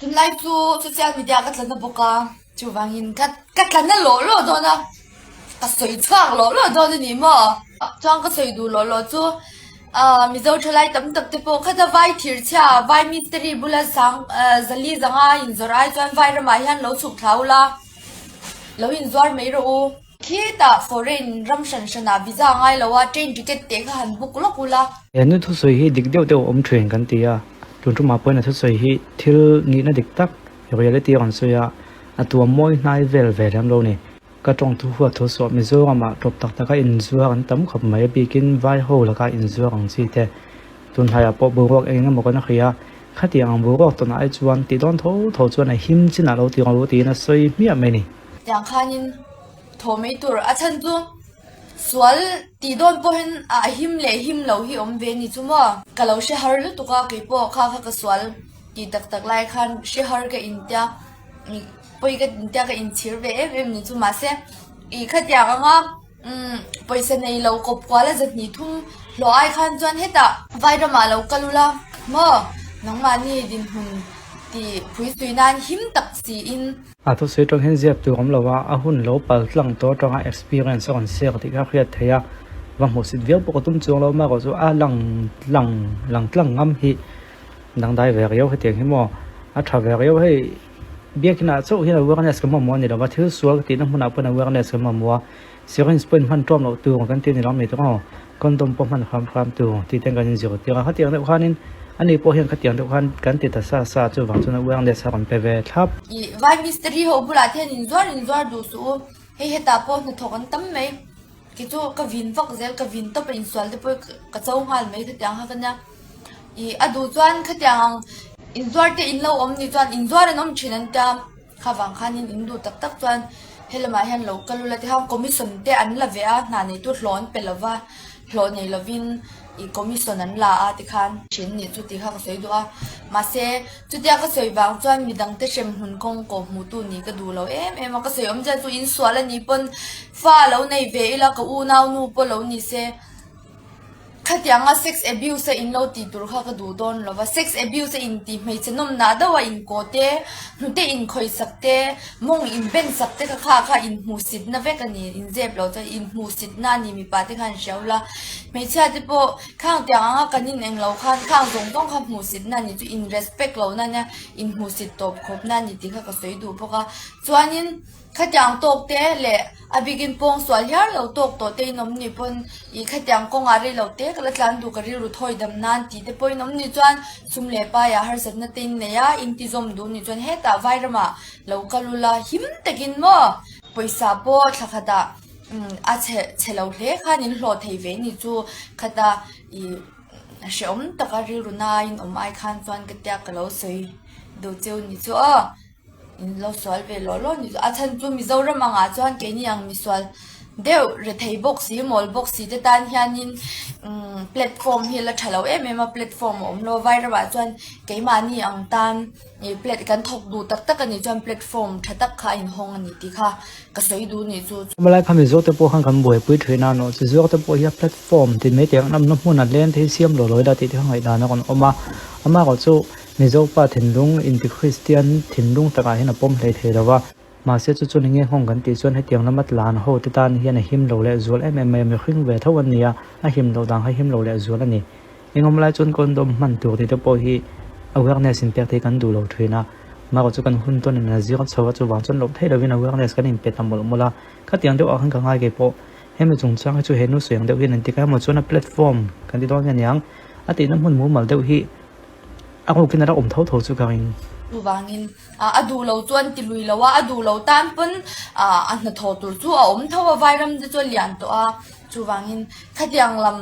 Tunlai chu social media ka tla na bawk a, chuvangin ka ka tla na lawh lawh dawn a, ka sawi chhuak lawh lawh dawn a ni maw? Chuan ka sawi duh lawh lawh chu ah Mizo thalai tam tak te pawh khata vai thir chhia vai mistiri bula sang zali zanga inzawrh ai chuan vai ramah hian lo chhuk thla ula, lo inzuar mai rawh u. Khitah foreign ram hran hranah visa ngai lo a train ticket teh kha han book lawk ula. He nu thusawi hi dik deuh deuh a awm thin kan ti a, tun tumah pawhin a thusawi hi thil nihna dik tak reality a rawn sawi a, a tuam mawi hnai vel ve lem lo ni. Ka tawng thu huat thu suah Mizoramah tawp tak taka inzuar an tam khawp mai a bikin vai ho laka inzuar ang chi te tun hlaiah pawh boruak eng emaw kan a hria a, khatiang ang boruak tawnah ai chuan tih dawn tho tho chuan a him chinah lo ti rawh u tiin a sawi hmiah mai ni. Tiang khanin thaw mai tur a chhan chu sual tih dawn pawhin a him leh him lo hi awm ve ni chu maw. Ka lo hre har lutuk a keipawh kha kha ka sual tih tak tak lai khan hre har ka intia pawi ka intia ka inchhir ve em em ni chu mahse ih khatiang anga umm pawisa nei lo kawp kual a zahnih thum hlawh ai khan chuan hetah vai ramah lo kal ula maw nangmahni dinhmun tih phui sui nan him tak siin. A thusawi tawng hian ziak tur awm lo a, a hun lo pal tlang tawh atanga experience a rawn share tih kha a hriat theih a, va hmuhsit viau pawh ka tum chuang lo amaherawh chu a lang lang lang tlang ngam hi dangdai ve riau hetiang hi maw a tha ve riau hei biakinah chauh hian awareness ka mamawh a ni lo va thil sual ka tihna hmunah pawhin awareness ka mamawh a syringe pawhin hman tawm loh tur kan ti a ni lo mi te aw condom pawh hman hram hram tur tih ten kan inzir tir a khatiang deuh khanin ani pawh hian khatiang deuh khan kan ti ta sa sa chuvang chuan awareness a rawn pe ve thlap. Ih vai mistiri ho bulah te hian inzuar inzuar duh suh u hei hetah pawh hnathawk an tam mai kei chu ka vin vak zel ka vin tawp a insual te pawh ka cho nghal mai khatiang kha ka nia ih a duh chuan khatiang ang inzuar te in lo awm ni chuan inzuar an awm thin an tia. Kha vang khanin in duh tak tak chuan helamah hian lo kal ula tikhan commission te an la ve a, hna neitu hlawh an pe lova, hlawh nei lovin ih commission an la a tikhan. Thin nih chu tih kha ka sawi duh a, mahse chutia ka sawi vang chuan midang te hrem hmun kawng kawh hmuh tu nih ka duh lo em em a, ka sawi awmzia chu insual a nih pawn fa lo nei ve ila ka unau nu pawh lo ni se. Khatianga sex abuse a in lo tih tur kha ka duh dawn lo va, sex abuse a in tih hmeichhe nawmnah deuh a in kaw te, hnute in khawisak te, mawng in ben sak te kha kha kha in hmuhsitna vek a ni, in zep lo chuan in hmuhsitna a ni mipa te khan hria ula, hmeichhia te pawh khang tiang anga kan in eng lo khan khang zawng zawng kha hmuhsitna a ni chu in respect lo na ania, in hmuhsit tawp khawp na a ni tih kha ka sawi duh bawk a, chuanin. Khatiang tawk te leh a bikin pawng sual hiar lo tawk tawh te in awm ni pawn ih khatiang kawngah rei lo te ka la tlan duh ka rilru thawi dam nan tih te pawhin awm ni chuan sum leh paiah harsatna te in nei a in ti zawm duh ni chuan hetah vairamah lo kal ula him takin maw pawisa pawh thla khatah a chhe chhe lo hle khan in hlawh thei ve ni chu khata ih hrehawm taka rilru nain awm ai khan chuan ka tia ka lo sawi duh cheu ni chu aw. In lo sual ve lawh lawh ni chu. A chhan chu Mizoram angah chuan keini ang misual deuh rethei bawk si mawl bawk si te tan hianin umm platform hi la tha lo em em a platform a awm lo a Vairamah chuan keimahni ang tan ih plat kan thawk duh tak tak a nih chuan platform tha tak kha a inhawng a ni tih kha ka sawi duh nih chu. Malai kha Mizo te pawh khan kan buaipui thin a nawh chi zawk te pawh hi a platform tin mai teh ang an awmna hmun a leng te hi siam lo lawi la tih te kha ngaihdan a rawn awm a amaherawh chu Mizo pa thinlung inti Kristian thinlung takah hian a pawm hlei thei lo va, mahse chu chuan enge nghawng kan tih chuan hetiang lama tlan ho te tan hian a him lo leh zual em em mai a, mihring ve tho an ni a, a him loh dan kha him lo leh zual a ni. Engawm lai chuan condom hman tur tih te pawh hi awareness inpek te hi kan duh lo thin a, marawh chu kan hun tawn in a zir chho a, chuvang chuan loh theih lovin awareness kan inpe ta mawlh mawlh a, khatiang deuh ah khan ka ngai kei pawh hemi chungchang hi chu he nu sawi ang deuh hian an ti kha emaw chuan a platform kan ti dawn nge niang a tihna hmun mumal deuh hi A rukin a la awm tho tho chu ka ring. Chuvangin a duh lo chu an ti lui lo a, a duh lo tan pawn a hnathawh tur chu a awm tho a, Vairam te chu a lian tawh a, chuvangin khatiang lam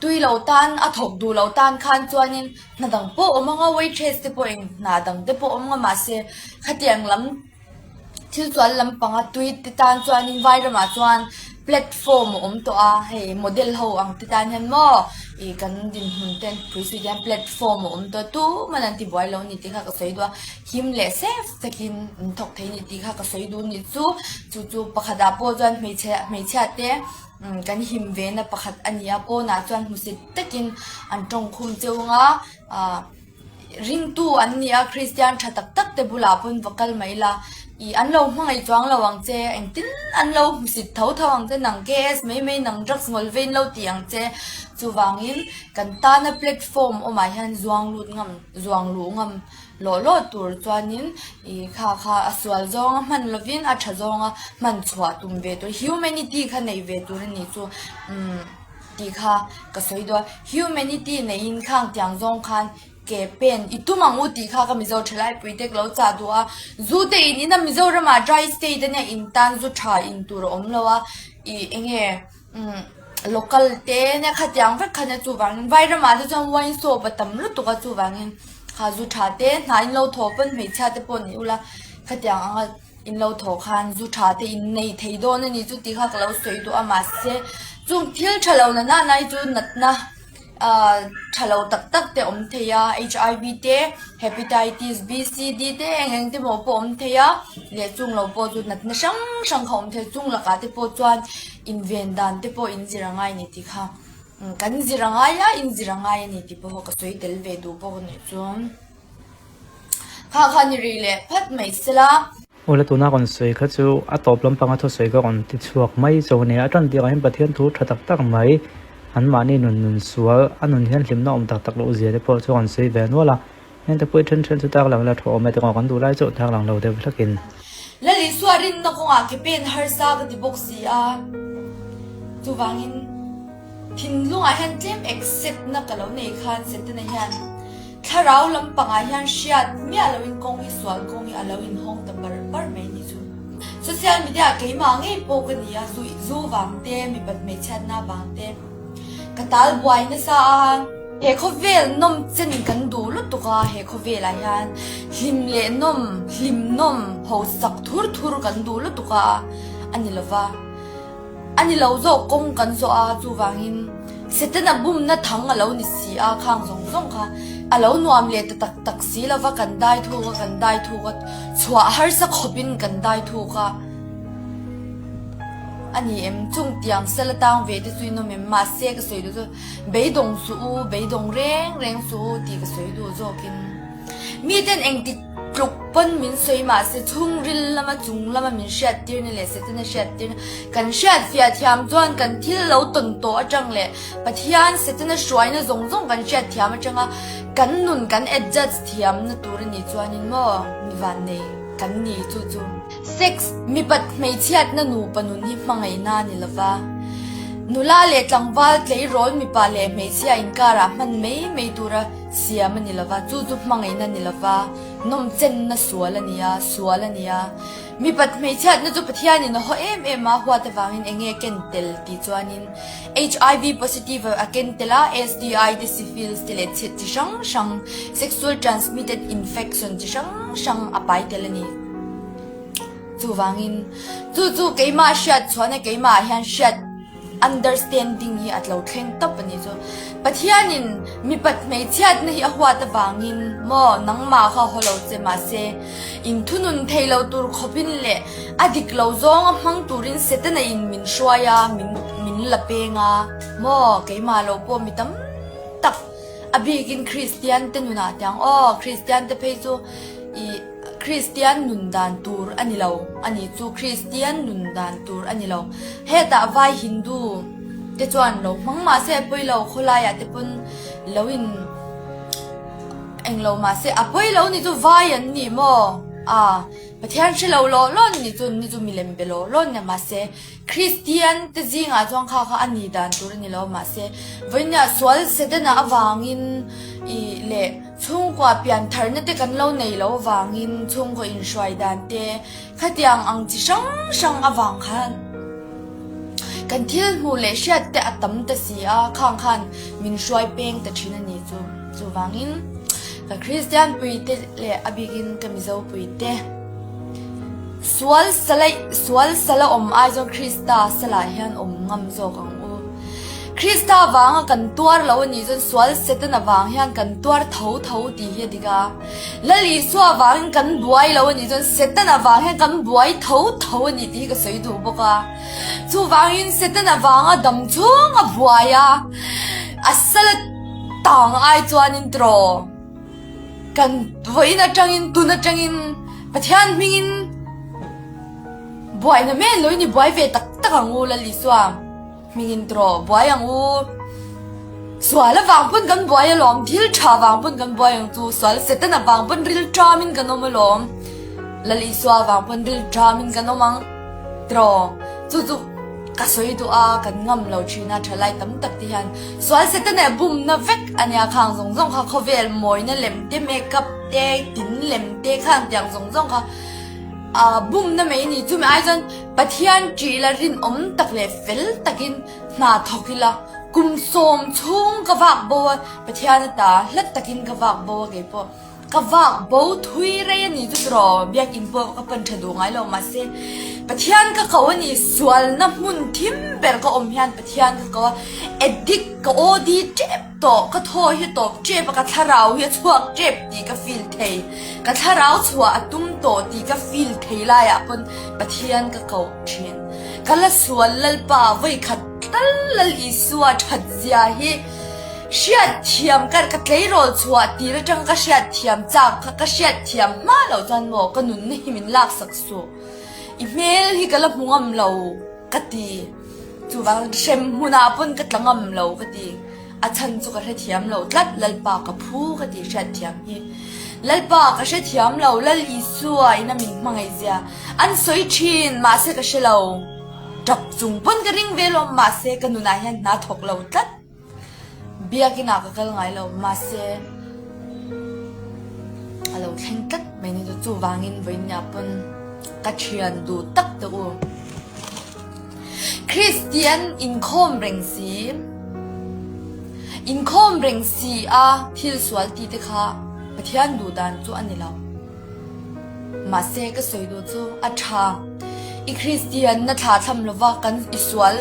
tui lo tan a thawk duh lo tan khan chuanin hna dang pawh awm ang a, waitress te pawh eng hna dang te pawh awm ang a, mahse khatiang lam Thil chuan lampanga tui te tan chuanin Vairamah chuan platform a awm tawh a, hei model ho ang te tan hian maw ih kan dinhmun te an pui zui hian platform a awm tawh a, tuman an ti buai lo a ni tih kha ka sawi duh a, him leh safe takin an thawk thei a ni tih kha ka sawi duh a ni chu, chu chu pakhatah pawh chuan hmeichhe hmeichhia te kan him ve na pakhat a ni a, pawnah chuan hmusit takin an tawngkhum cheu ang a ah. Ringtu an ni a, Kristian tha tak tak te bulah pawn va kal mai la, ih an lo hmangaih chuang lo ang che, engtin an lo hmusit tho tho ang che, nang KS mai mai nang drugs ngawl vein lo ti ang che. Chuvangin kan tana platform awmah hian zuang lut ngam, zuang luh ngam lawh lawh tur chuanin ih kha kha a sual zawnga hman lovin a tha zawnga hman chhuah tum ve tur, humanity kha neih ve tur a nih chu umm tih kha ka sawi dawn. Humanity neihin khang tiang zawng khan ke pen i tum ang u tih kha ka Mizo thalai pui te ka lo chah duh a, zu te in in a Mizoramah dry state ania in tan zu tha in tur a awm lo a ih enge umm local te ania khatiang vek khan a chuvangin Vairamah te chuan wine shop a tam lutuk a chuvangin kha zu tha te hna in lo thaw pawn hmeichhia te pawh ni ula khatiang anga in lo thaw khan zu tha te in nei thei dawn a ni chu tih kha ka lo sawi duh a mahse chung thil tha lo na nana hi chu natna ah tha lo tak tak te awm thei a H_I_V te hepatitis B C D te eng eng te maw pawh awm thei a leh chung lo pawh chu natna hrang hrang kha awm thei a chung lakah te pawh chuan inven dan te pawh in zir a ngai a ni tih kha kan zir a ngai a in zir a ngai a ni tih pawh ka sawi tel ve duh bawk a nih chuan. Kha kha ni rih leh phat mai sela. Awle tuna rawn sawi kha chu a tawp lampanga thusawi ka rawn ti chhuak mai chu a ni. A tan tirah hian Pathian thu tha tak tak mai an mahni nun nun sual a nun hian hlimna awm tak tak loh zia te pawh chu a rawn sawi ve nual a. Heng te pawh hi then then chu tar lang la thu awm e tiraw kan duh lai chu tar lang lo deuh hlakin. Lal Isua rinna kawngah ke pen harsa ka ti bawk si a, chuvangin thinlungah hian tlem accept na ka lo nei khan Setana hian Thlarau lampangah hian hriat miah loin kawng hi sual kawng hi a lo inhawng ta bar bar mai ni chu. Social media ah keimah ngei pawh ka ni a, zu zu vang te, mipat hmeichhiatna vang te ka tal buai nasa a. He khawvel nawm chen kan duh lutuk a, he khawvelah hian hlim leh nawm, hlim nawm, hausak thur thur kan duh lutuk a, a ni lova. A ni lo zawk kawng kan zawh a, chuvangin Setana bumna thang a lo ni si a, khang zawng zawng kha a lo nuam leh ta tak tak si lova kan dai thuk a, kan dai thuk a, chhuah harsa khawpin kan dai thuk a, a ni em? Chung tiang sel atang ve te chu in awm em? Mahse ka sawi duh chu beidawng suh u, beidawng reng reng suh u tih ka sawi duh zawkin. Miten engti tluk pawn min sawi mah se chhungril lama chung lama min hriattirna leh Setana hriattirna kan hriatfiah thiam chuan kan thil lo tawn tawh atang leh Pathian Setana hruaina zawng zawng kan hriatthiam atanga kan nun kan adjust thiamna tur a nih chuanin maw mi vannei kan ni chu chu. Sex, mipat hmeichhiatna nupa nun hi hmangaihna a ni lova, nula leh tlangval tleirawl mipa leh hmeichhia inkarah hman mai mai tura Siam a ni lova, chu chu hmangaihna ni lova, nawmchenna sual a ni a, sual a ni a. Mipat hmeichhiatna chu Pathianin a haw em em a, huat avangin eng nge ken tel tih chuanin HIV positive a ken tel a, STI te, syphilis te leh chhe chi hrang hrang, sexual transmitted infection chi hrang hrang a pai tel a ni. Chuvangin, chu chu keimah hriat chhuahna keimah ah hian hriat Understanding hi a tlo thleng tawp a ni chu. Pathianin mipat hmeichhiatna hi a huat avangin maw nangmah kha haw lo che mahse inthunun thei lo tur khawpin leh a dik lo zawnga hmang turin Setana in min hruai a, min min la peng a maw keimah lo pawh mi tam tak a bikin Kristian te nunah tiang aw Kristian te phei chu ih Kristian nun dan tur a ni lo a ni chu Kristian nun dan tur a ni lo. Hetah vai Hindu te chuan lo hmang mah se a pawi lo, khawlaiah te pawn lo in eng lo mah se a pawi lo ni chu vai an ni maw? A Pathian hre lo lawh lawh ni chu ni chu milem be lawh lawh nia mahse Kristian te zingah chuan kha kha a ni dan tur a ni lo mahse vawinia sual Setana avangin ih leh Chhungkua pian tharna te kan lo nei lo avangin chhungkaw inhruai dan te khatiang ang chi hrang hrang avang khan kan thil hmuh leh hriat te a tam ta si a, khang khan min hruai peng ta thin a ni chu. Chuvangin ka Kristian pui te leh a bikin ka Mizo pui te sual sala sual sala awm ai chuan Krista salah hian awm ngam zawk ang u. Krista vanga kan tuar lo a nih chuan sual Setana vang hian kan tuar tho tho tih hi a dik a. Lal Isua vangin kan buai lo a nih chuan Setana vang hian kan buai tho tho a nih tih hi ka sawi duh bawk a. Chuvangin Setana vanga dam chhung a buai a, a sal a tang ai chuanin tiraw. Kan vawiin atangin tun atangin Pathian hmingin buaina men lo in i buai ve tak tak ang u Lal Isua hmingin tawh buai ang u. Sual avang pawn kan buai alawm, thil tha vang pawn kan buai ang chu, sual Setana vang pawn ril ṭamin kan awm alawm, Lal Isua vang pawn ril ṭamin kan awm ang tawh. Chu chu ka sawi duh a, kan ngam lo ṭhin a, ṭhalai tam tak te hian sual Setana bumna vek a nia khang zawng zawng kha khawvel mawina lem te, makeup te, tin lem te khang tiang zawng zawng kha ah bumna mai a ni. Chumi ai chuan Pathian ṭih la rinawm tak leh fel takin Hna thawk ila, kum sawm chhung ka vak bo a, Pathian ata hlat takin ka vak bo a keipawh ka vak bo thui rei a ni chu tiraw, biakinn pawh ka pan tha duh ngai lo mahse Pathian ka ko a ni, sualna hmun thim ber ka awm hian Pathian ka ko a, addict ka OD tep tawh, ka thaw hi a tawp tep a, ka thlarau hi a chhuak tep tih ka feel thei, ka thlarau chhuah a tum tawh tih ka feel thei laiah pawn Pathian ka ko thin. Ka la sual Lalpa vawikhat tal Lal Isua that zia hi hriatthiam ka ka tleirawl chhuah tir atanga ka hriatthiam chak kha ka hriatthiam hma loh chuan maw ka nunna hi min laksak suh i hmel hi ka la hmu ngam lo ka ti chuvang hrem hmunah pawn ka tla ngam lo ka ti. A chhan chu ka hrethiam lo tlat, Lalpa ka phu ka tih hriatthiam hi. Lalpa ka hrethiam lo, Lal Isua ina min hmangaih zia an sawi thin, mahse ka hre lo. Tap chung pawn ka ring ve lawm, mahse ka nunah hian hna thawk lo tlat. Biakinah ka kal ngai lo, mahse a lo thleng tlat mai ni chu chuvangin vawiinah pawn ka thian duh tak te u. Kristian inkhawm reng si, inkhawm reng si a thil sual ti te kha Pathian duh dan chu a ni lo. Mahse ka sawi duh chu a tha. I Kristian na thla thlam lova kan i sual,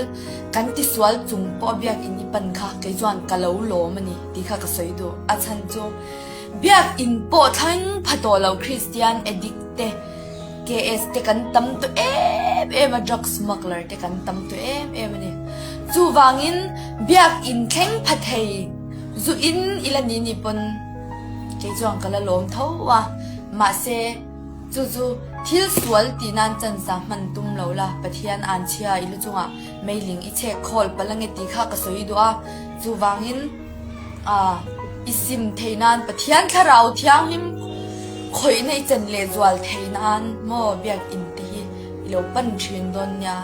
kan ti sual chung pawh a biakinn i pan kha kei chuan ka lo lawm a ni tih kha ka sawi duh. A chhan chu biakinn pawh thleng pha tawh lo Kristian addict te, KS te kan tam tawh em em a, drug smuggler te kan tam tawh em em a ni. Chuvangin biakinn thleng pha thei zu in ila ni ni pawn kei chuan ka la lawm tho a, mahse chu chu thil sual tih nan chansa hman tum lo la, Pathian an chhia i lu chungah meiling i chhek khawl palh ange tih kha ka sawi duh a, chuvangin. A, i sim thei nan Pathian Thlarau Thianghlim khawihna i chen lehzual thei nan maw biakinn te hi i lo pan thin dawn nia.